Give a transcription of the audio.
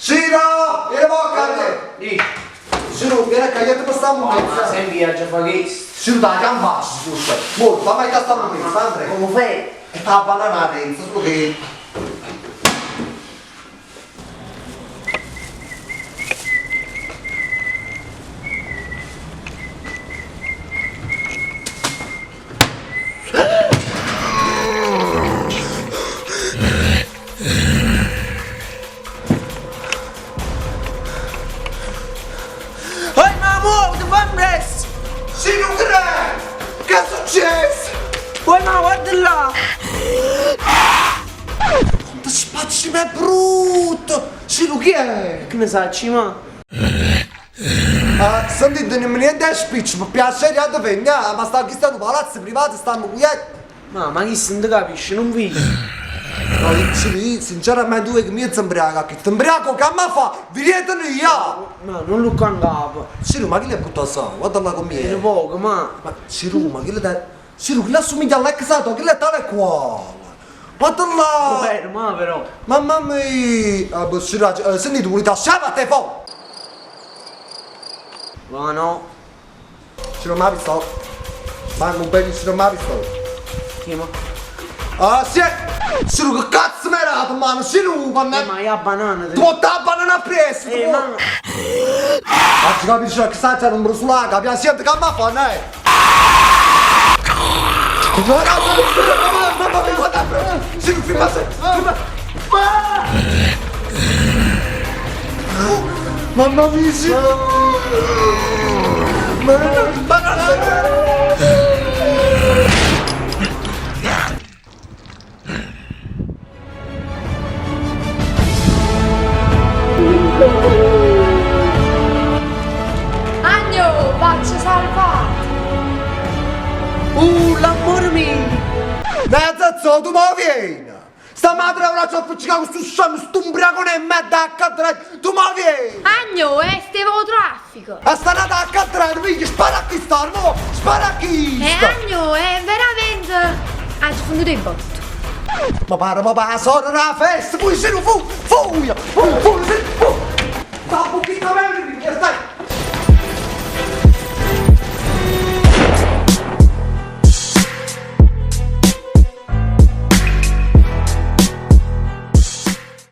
Ciro, vieni po' ccà te. Dici. Ciro, vieni ccà, io ti sta Ma munnezza. sempre io aggia fa questo. Ciro, dai, che faccio, scusa. Mo, fammi che sta munnezza, Andrea. Come fai? E fa la banana renza, solo che... Oi ma muoviti, fai presto! Ciro, che è? Che è successo? Oi ma guarda là! Quanto spazio è brutto! Ciro, chi è? Che ne sai, ma? Ah, sentite, non mi niente a spiccio, mi piace di venire, ma sta qui sta un palazzo privato, stiamo qui. Ma, ma chi se non ti capisce, non vedi? No, io, Ciro, io, sinceramente tu che mi imbriaco, che ti imbriaco che mi fa? Vedete io! Ma non lo in capo. Ciro, ma chi l'ha buttato su? Guarda là con È me. poco, ma. Ma Ciro, ma chi l'ha... Ciro, chi l'assomiglia all'ex Sato? Chi l'è tale quale? Guarda là! Vero, ma però. Mamma mia! Ah, boh, Ciro, eh, senti, tu vuoi lasciare a te po'? Ma no. Ciro, ma visto? Ma non bevi, Ciro, ma visto? Chi ma? Ah, sì! Ciro, che cazzo mi hai dato, mano? Ciro, ma... Eh, ma io banana. Tu la banana presto! Eh, ma. Ma ci capisci che sta c'era un brusulaga, piacente che mi fa, ne? Ciro, ferma, ferma! Mamma mia, Ciro! Ma ma Agno, faccio salvato! L'amore mio! Mezzo, tu mi vieni! Stamattina avrà ci appiccicato questo scemo, sto ubriacone e mezzo a cattra, tu mi vieni! Agno, eh, stevo traffico! A stanata a cattra, figlio, spara a chi sta, no? Spara a chi Eh, sta! Agno, è veramente... Ah, ci fonduto il botto! Ma pare, ma pare, sono una festa, poi se non fu, fuia, fu, fu, fu, fu! Dopo chi sta bene?